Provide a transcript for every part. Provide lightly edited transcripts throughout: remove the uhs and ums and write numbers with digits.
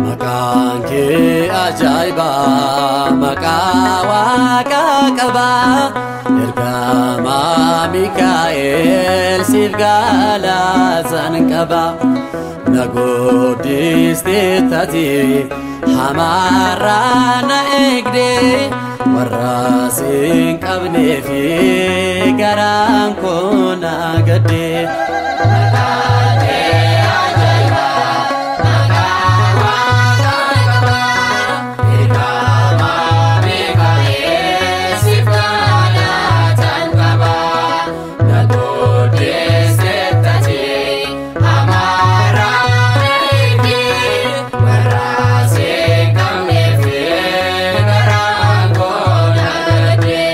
Maqaan kee ajaa'ibaa, maqaa Waaqa qabaa, ergamaa Mikaa'el siif galatan qaba. Na guddistee taate, hamaarraa na eegde, warra sin qabnee fi garaan koo na gadde. Maqaan kee ajaa'ibaa, maqaa Waaqa qabaa, ergamaa Mikaa'el siif galatan qabaa. Na guddistee taate, hamaarraa na eegde, warra sin qabnee fi garaan koo na gadde.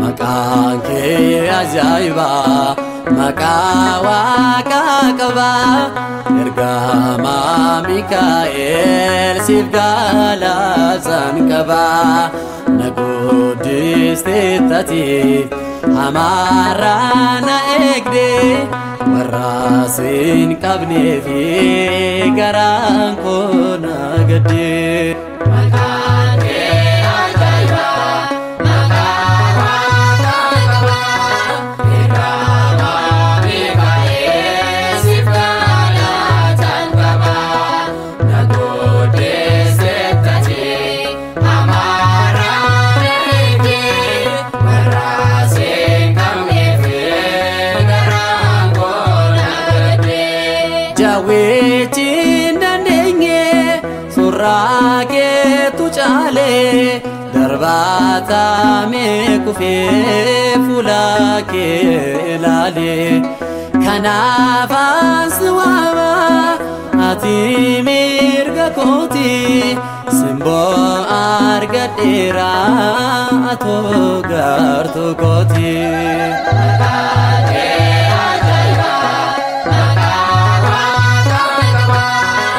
Maqaan kee ajaa'ibaa, maqaa Waaqa qabaa, ergamaa Mikaa'el siif galatan qabaa. Na guddistee taate, hamaarraa na eegde, warra sin qabnee fi garaan koo na gadde. Maqaan kee ajaa'ibaa, maqaa Waaqa qabaa, ergamaa Mikaa'el siif galatan qabaa. Na guddistee taate, hamaarraa na eegde, warra sin qabnee fi garaan koo na gadde. Jawweechi hin dandeenye surraa keetu caalee, darbaatamee kufee fuula kee ilaalee. Kanaaf as waama, ati mirga kooti, simboo argadheera atoo gartuu kooti. Maqaan kee ajaa'ibaa, maqaa Waaqa qabaa,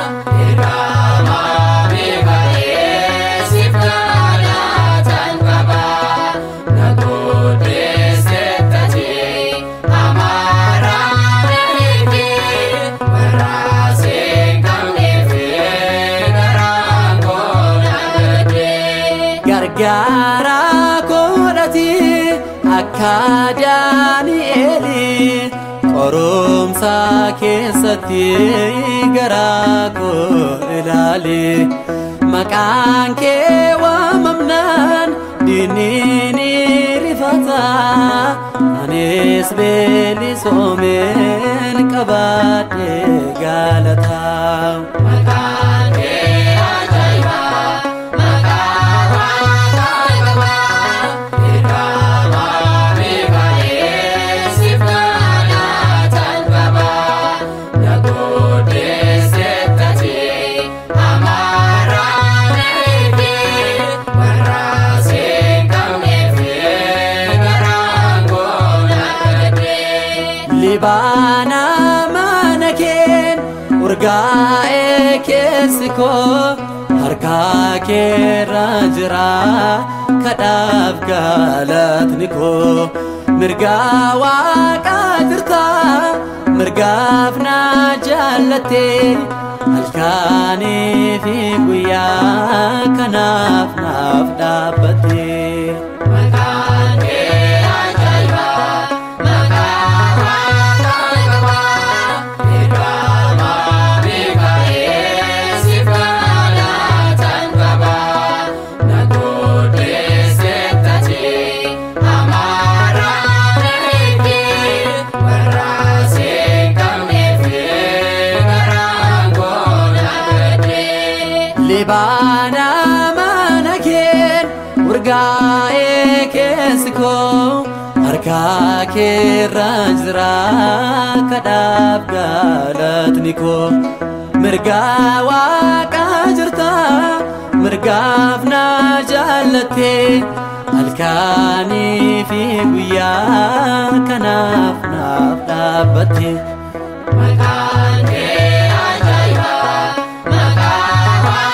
ergamaa Mikaa'el siif galatan qabaa. Na guddistee taate, hamaarraa na eegde, warra sin qabnee fi garaan koo na gadde. Gargaara koodhati akka Daani'eeli, qorumsa keessatti garaa koo ilaali. Maqaan kee waamamnaan diinni ni rifata, anis beelisoomeen qabaadhe galata. Maqaan kee ajaa'ibaa, maqaa Waaqa qabaa, ergamaa Mikaa'el siif galatan qabaa. Na guddistee taate, hamaarraa na eegde, warra sin qabnee fi garaan koo na gadde. Libaana mana keen urgaa'ee keessi koo, harka keerra jira kadhaaf galatni koo. Mirga Waaqaa jirta, mirgaaf na jaallatte, halkanii fi guyyaa kanaaf naaf dhaabbatte. Maqaan kee ajaa'ibaa, maqaa Waaqa qabaa, ergamaa Mikaa'el siif galatan qabaa. Na guddistee taate, hamaarraa na eegde, warra sin qabnee fi garaan koo na gadde. Libaana mana keen urgaa'ee keessi koo, harka keerra jira kadhaaf galatni koo. Mirga Waaqaa jirta, mirgaaf na jaallatte, halkanii fi guyyaa kanaaf naaf dhaabbatte. Maqaan kee ajaa'ibaa, maqaa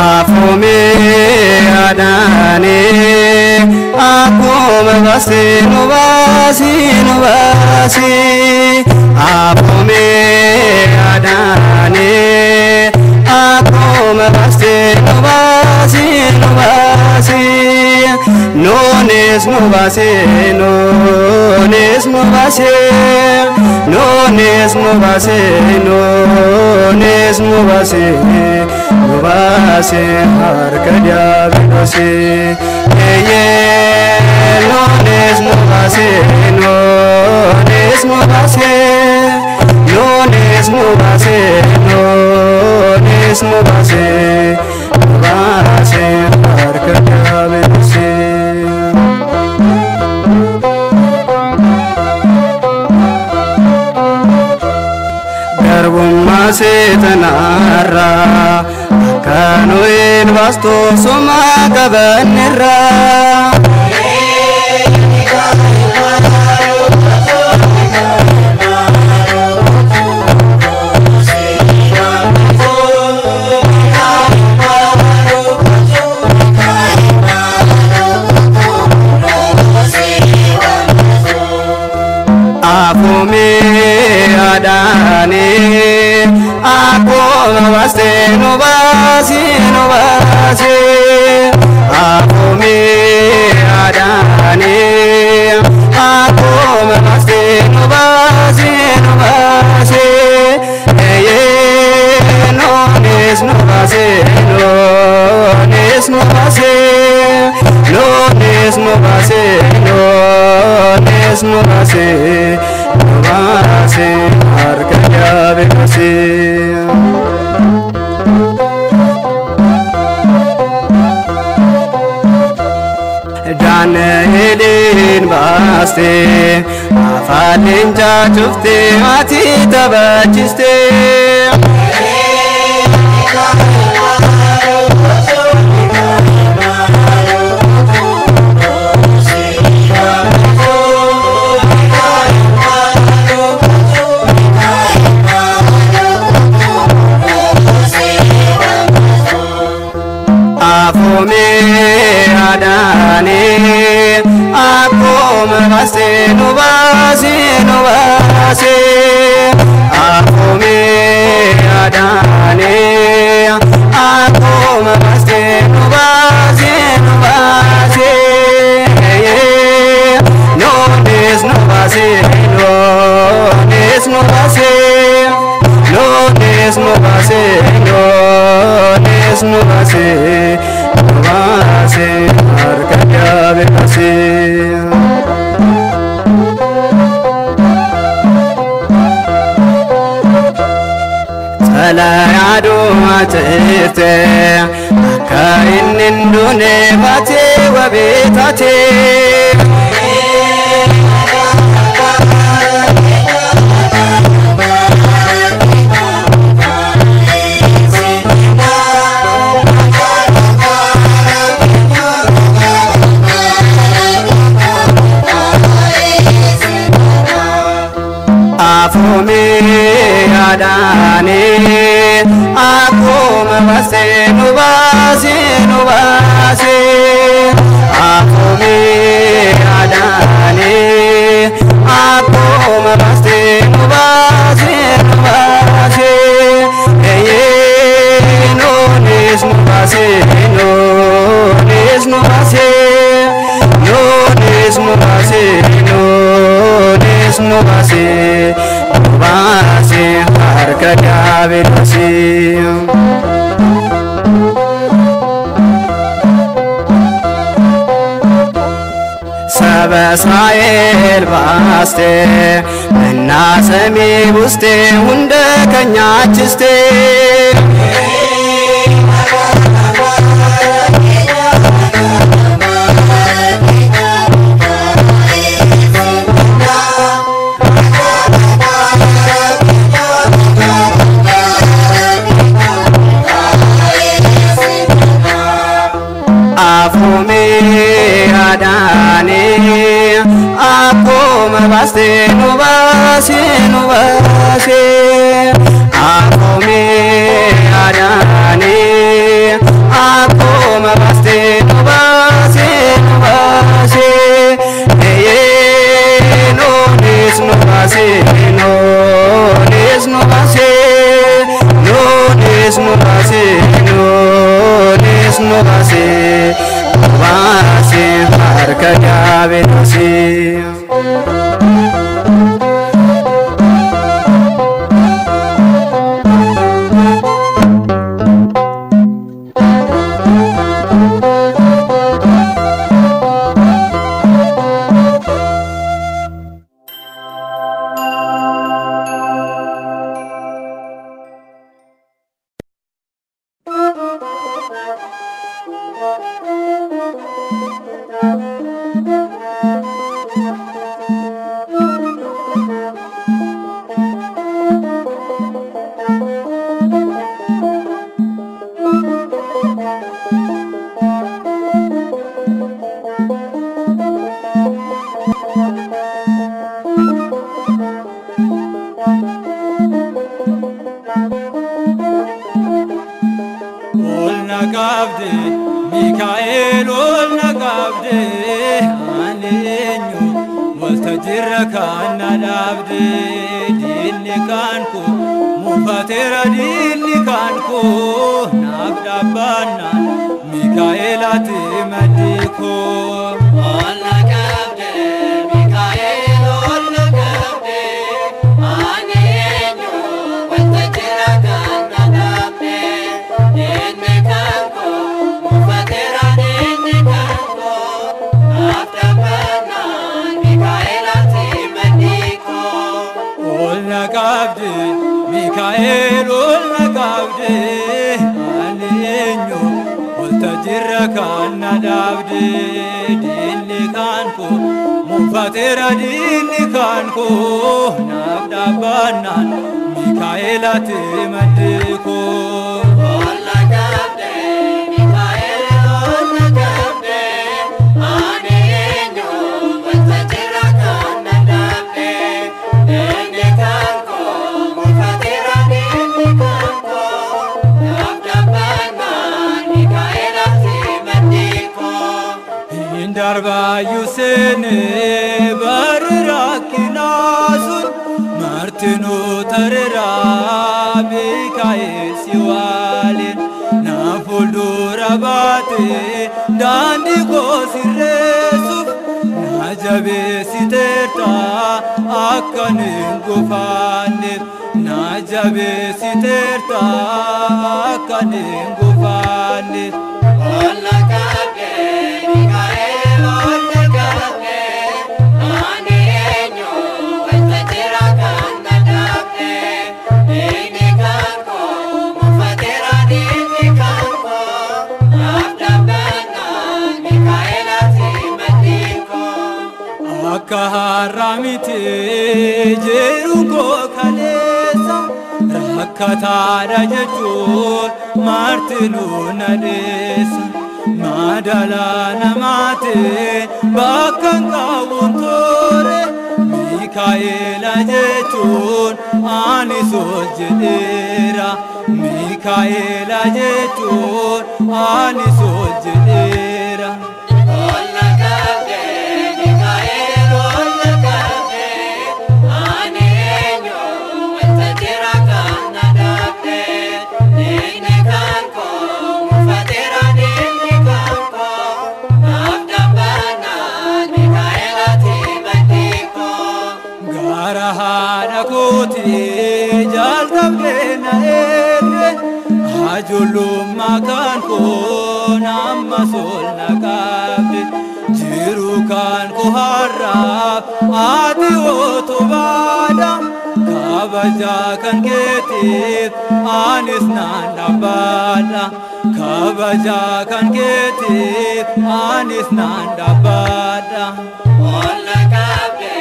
Afome adane akkuma baste nu baasi nu baasi. Afome adane akkuma baste nu baasi nu baasi. Nones nu baasi nones nu baasi nones nu baasi nones nu baasi nu baasi harka diiyaabiloos. Eeyyee nones nu baasi nones nu baasi nones nu baasi nones nu baasi nu baasi harka diiyaabiloos. Garbummaa seexanaarraa akka nuyin baastu suma qabannirraa. Afome adane akkuma baaste nu baasi nu baasi. Afome adane akkuma baaste nu baasi nu baasi. Eeyyee nones nu baasi nones nu baasi nones nu baasi nones nu baasi nu baasi harka diiyaabiloos. Daani'eliin baaste afaan leencaa cuftee ati taphachiste. Afome adane akkuma baaste nu baasi nu baasi. Afome adane akkuma baaste nu baasi nu baasi. Nones nu baasi nones nu baasi nones nu baasi nones nu baasi nu baasi harka diiyaabiloos. Xalayaa jettee akka inni hin duune baatee wabii taatee. Afome adane akkuma baaste nu baasi nu baasi. Afome adane akkuma baaste nu baasi nu baasi. Eeyyee nones nu baasi nones nu baasi nones nu baasi nones nu baasi nu baasi harka diiyaabiloos. Saba Israa'el baaste እና samii buuste hunda kan nyaachiste. Afome adane akkuma baaste nu baasi nu baasi. Afome adane nama baaste nu baase nu baase nuunis nu baase nuunis nu baase nuunis nu baase nuunis nu baase nu baase harka jaabeelose. Mikaa'el ol na qabde ani eenyu waltajjiirra kan na dhaabde diinni kan koo mufateera diinni kan koo naaf dhaabbannaan Mikaa'el ati maddi koo. Ol na qabde Mikaa'el ol na qabde ani eenyu waltajjiirra kan na dhaabde diinni kan koo mufateera diinni kan koo naaf dhaabbannaan Mikaa'el ati maddi koo. Ol na qabde Mikaa'el ol na qabde ani eenyu waltajjiirra kan na dhaabde diinni kan koo mufateera diinni kan koo naaf dhaabbannaan Mikaa'el ati maddi koo. Ol na qabde Mikaa'el ol na qabde ani eenyu waltajjiirra kan na dhaabde diinni kan koo mufateera diinni kan koo naaf dhaabbannaan Mikaa'el ati maddi koo. Hin darbaayyuu seenee barri rakkinaa sun martinuu tareera Mikaa'el si waliin na fuuldura baatee daandii koo sirreessuuf na jabeessiteerta akkan hin gufanneef na jabeessiteerta akkan hin gufanneef. Ol na qabde Mikaa'el ol na qabde ani eenyu waltajjiirra kan na dhaabde diinni kan koo mufateera diinni kan koo naaf dhaabbannaan Mikaa'el ati maddi koo. Akka har'a miti jiruun koo kaleessa rakkataadha jechuun martinuu na dheessa. Madala namaati bakka hin qabuun ture Mikaa'ela jechuun ani sol jedheera. Mikaa'ela jechuun ani sol jedheera. Ol na qabde Mikaa'el ol na qabde ani eenyu waltajjiirra kan na dhaabde diinni kan koo mufateera diinni kan koo naaf dhaabbannaan Mikaa'el ati maddi koo. Gara haadha kootii jalqabdee na eegde ijoollummaa kan koo amma sol na qabde jiru kan koo har'aaf ati utubaadha kabaja kan keetiif anis nan dhaabbadha kabaja kan keetiif anis nan dhaabbadha. Ol na qabde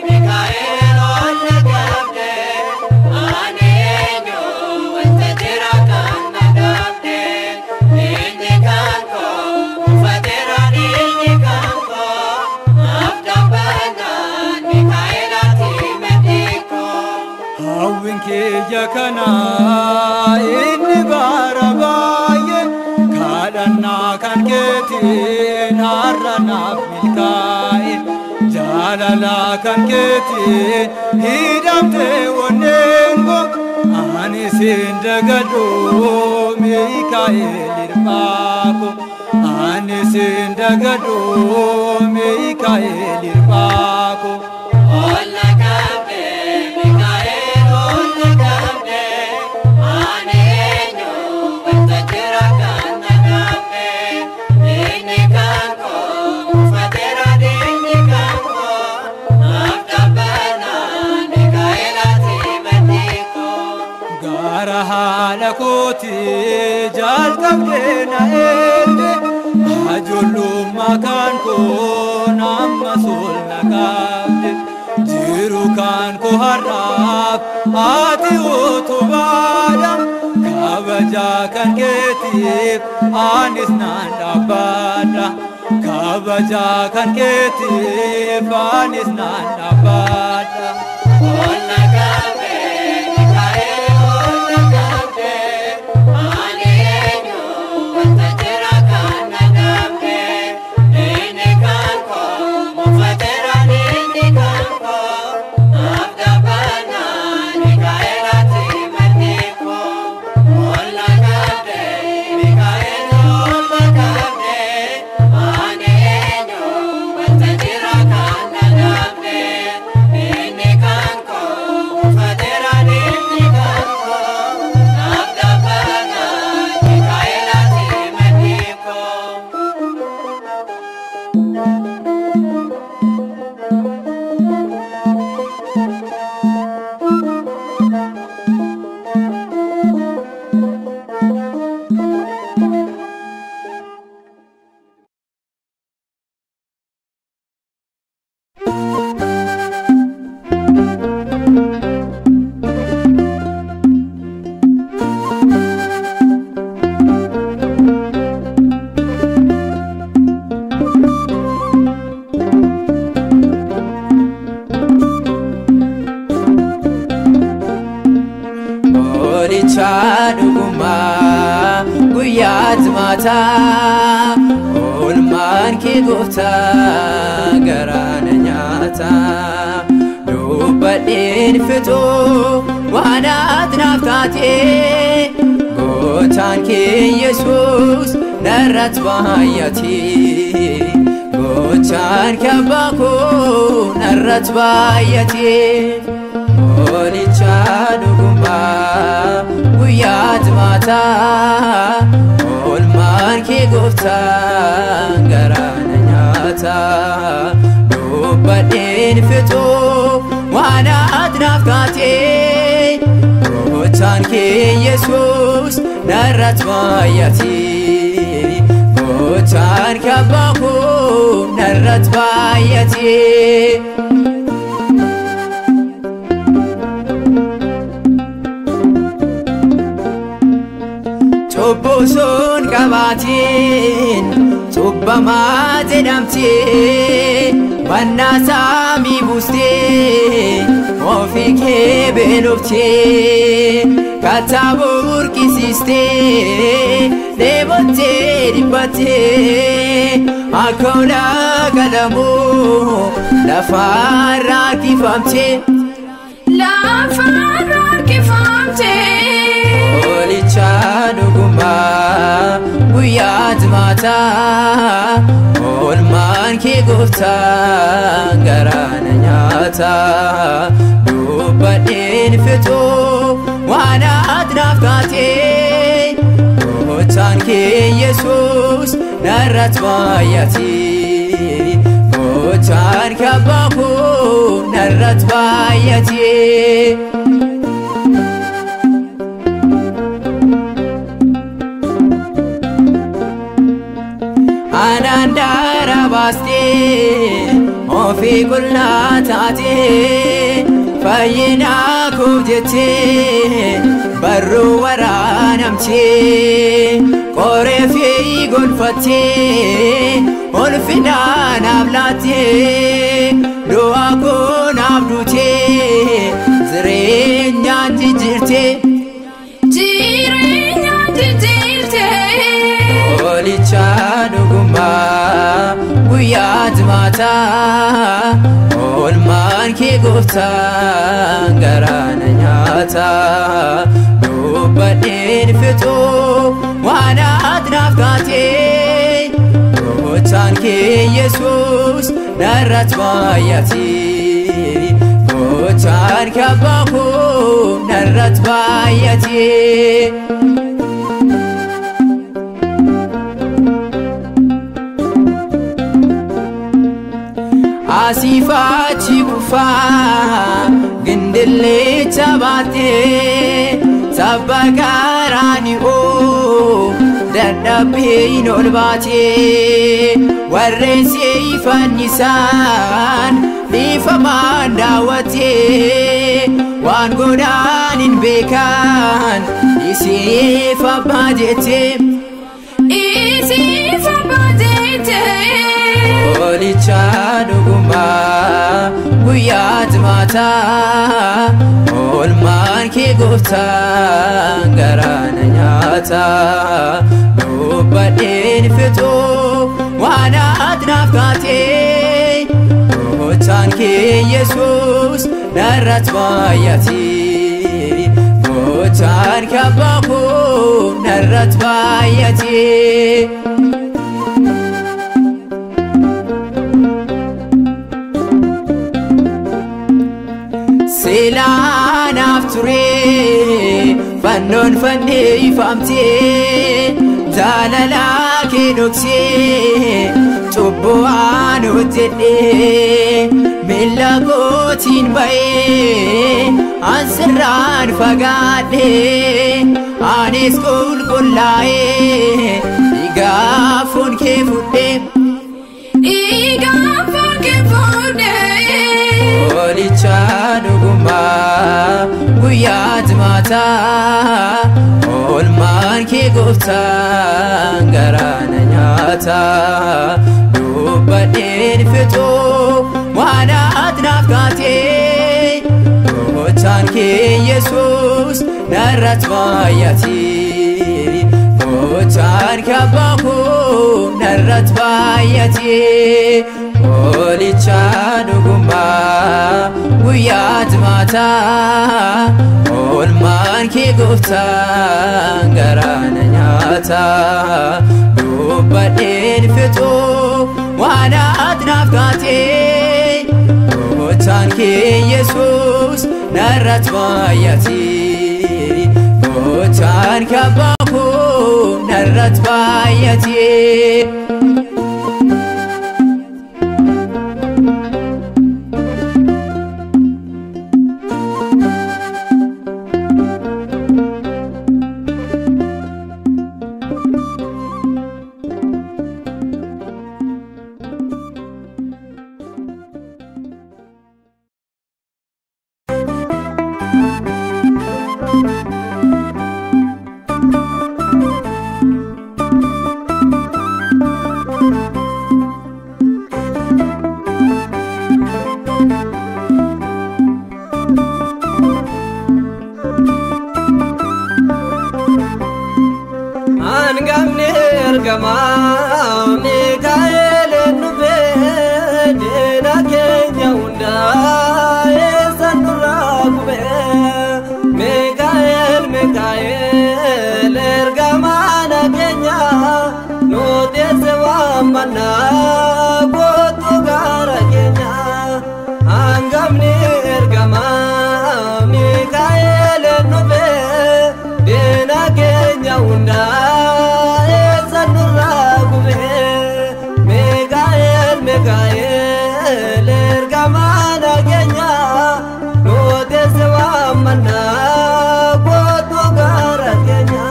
Mikaa'el ol na qabde ani eenyu waltajjiirra kan na dhaabde diinni kan koo mufateera diinni kan koo naaf dhaabbannaan Mikaa'el ati maddi koo. Hawwiin kiyya kanaa inni bara baay'ee kadha. Kadhannaa kan keetiin har'a naaf milkaa'e jaalala kan keetiin hidhamtee onneen koo ani siin dagadhu Miikaa'el hirphaa koo ani siin dagadhu Miikaa'el hirphaa koo. Olla qabde Mikaa'el olla qabde ani eenyu wanta jira kan na dhaabde inni kan koo uffateera dhiigni kan koo naaf dhaabbannaan Mikaa'el ati maddii koo. Gara haadha kootii jalqabdee na eegde ijoollummaa kan koo amma sol na qabde jiru kan koo har'aaf ati utubaadha kabajaa kan keetiif anis nan dhaabbadha kabajaa kan keetiif anis nan dhaabbadha. Olla qabde Mikaa'el olla qabde ani eenyu wanta jira kan na dhaabde inni kan koo uffateera dhiigni kan koo naaf dhaabbannaan Mikaa'el ati maddii koo. Olla qabde Mikaa'el olla qabde ani eenyu wanta jira kan na dhaabde inni kan koo uffateera dhiigni kan koo naaf dhaabbannaan Mikaa'el ati maddii koo. Qoricha dhugumaa guyyaatti maataa oolmaan kee gooftaa garaa na nyaata dubbadheen fixuu waan ati naaf taate gooftaan kee Yesuus narratti baay'ate gochaan kee abbaa koo narratti baay'ate. Qoricha dhugumaa guyyaatti maataa oolmaan kee gooftaa garaa na nyaata dubbadheen fixuu waan ati naaf taate gochaan kee Yesuus narratti baay'ate gochaan kee abbaa koo narratti baay'ate. Cubbuu sun qabaatiin cubbamaa jedhamtee mannaa saamii buustee ofii kee beeloftee kattaa burqisiistee dheebottee dhibbattee akka ulaa qalamuu lafarraa harkifamtee. Lafarraa harkifamtee. Qoricha dhugumaa guyyaatti maataa oolmaan kee gooftaa garaa na nyaata dubbadheen fixuu waan ati naaf taate gochaan kee Yesuus narratti baay'ate gochaan kee abbaa koo narratti baay'ate. Anaan daara baastee ofii qullaa taatee fayyina koof jettee barruu waraanamtee qoree fi gonfattee ulfina naaf laattee du'a koo naaf duutee jireenyaan jijjiirtee. Jireenya jijjiirtee. Qoricha Guyyaa jimaataa oolmaan kee gooftaan garaana nyaataa dubbadheen fixuu waan ati naaf taatee gochaan kee Yesuus narratti baay'atee gochaan kee abbaa koo narratti baay'atee. Asiifachi kufaa gindillecha baatee tabba qaraani'oo dadhabbiin ol baatee warreen si fannisan dhiifamaan daawwatee waan godhaan hin beekan isiif abbaa jettee. Isiif abbaa jettee. Olicha dhugumaa guyyaa jimaataa oolmaan kee gooftaan garaana nyaataa dubbadheen fixuu waan ati naaf taatee gochaan kee Yesuus narratti baay'atee gochaan kee abbaa koo narratti baay'atee. Silaanaaf ture fannoon fannifamtee jaalala kee dhoksee cubbuu waan hojjedhee miilla kootiin ba'ee ansirraan fagaadhee anis qulqullaa'ee dhiigaa foon kee fudhee. Dhiigaa foon kee fudhee. Olicha dhugumaa guyyaa jimaataa oolmaan kee gooftaan garaana nyaataa dubbadheen fixuu waan ati naaf taatee gochaan kee Yesuus narratti baay'atee gochaan kee abbaa koo narratti baay'atee. Olicha dhugumaa guyyaa jimaataa oolmaan kee gooftaan garaana nyaataa dubbadheen fixuu waan ati naaf taatee gochaan kee Yesuus narratti baay'atee gochaan kee abbaa koo narratti baay'atee. Hangamni ergamaa Mikaa'el dhufee diina keenya hundaa eessa nurraa gubee Mikaa'el Mikaa'el ergamaa nageenya nu teesse waammannaa kootu gara keenya. Hangamni ergamaa Mikaa'el dhufee diina keenya hundaa eessa nurraa gubee Mikaa'el Mikaa'el ergamaa nageenya nu teesse waammannaa kootu gara keenya.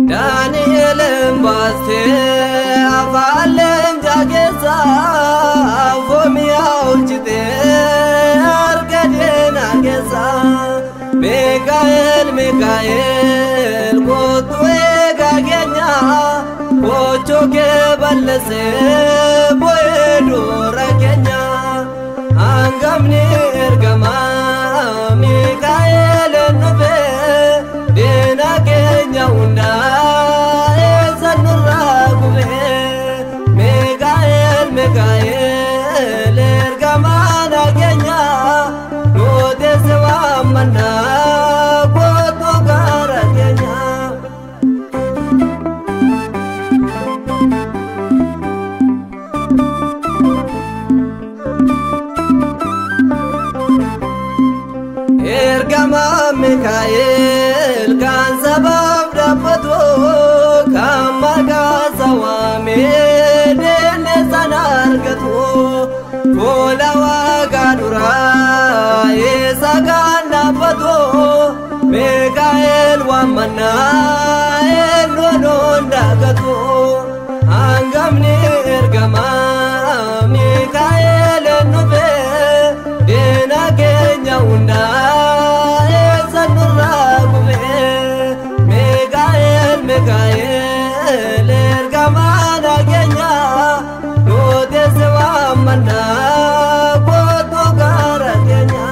Daani'eelin baastee afaan leencaa keessa foomiyaa oolchitee harka diinaa keessa. Mikaa'el Mikaa'el kootu eegaa keenya kochoo kee balleessee bu'ee dura keenya. Hangamni ergamaa Ergamaa Mikaa'el kan sabaaf dhaabbatu kan maqaa isaa waamee deemee sana argatu fuula Waaqaa duraa isa kan dhaabbatu Mikaa'el waammannaa eenyuun dagatu hangamni ergamaa Mikaa'el dhufee diina keenya hundaa eessa nurraa gubee Mikaa'el Mikaa'el ergamaa nageenya nuti si waammannaa kootu gara keenya.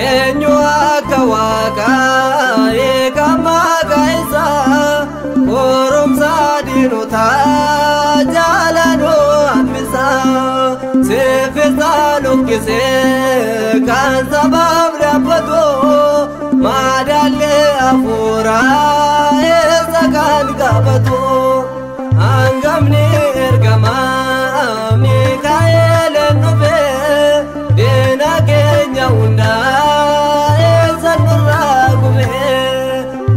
Eenyu akka Waaqaa eegamaa isaa qoromsa diinotaa jaalanoo hambisaa siffisaa lukkisee kan sabaaf dhaabbatu madaallee hafuuraa eessa kan qabatu hangamni ergamaa Mikaa'el dhufee diina keenya hundaa eessa nurraa gubee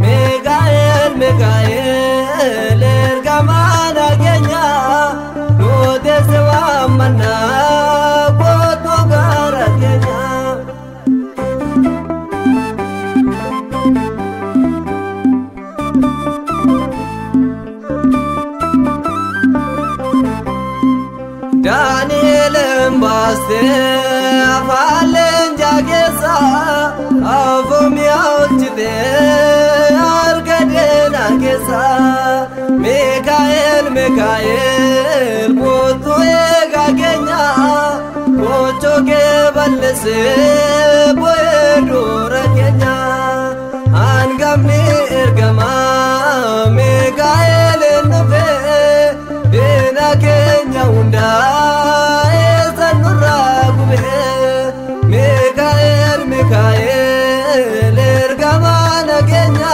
Mikaa'el Mikaa'el ergamaa nageenya nuti si waammannaa kootu gara keenya. Daani'elin baastee afaan leencaa keessa afumiyaa oolchitee harka diinaa keessa Mikaa'el Mikaa'el kootu eegaa keenya koochoo kee balleessee bu'ee dura keenya hangamni ergamaa Mikaa'el dhufee diina keenya hundaa eessa nurraa gubee Mikaa'el Mikaa'el ergamaa nageenya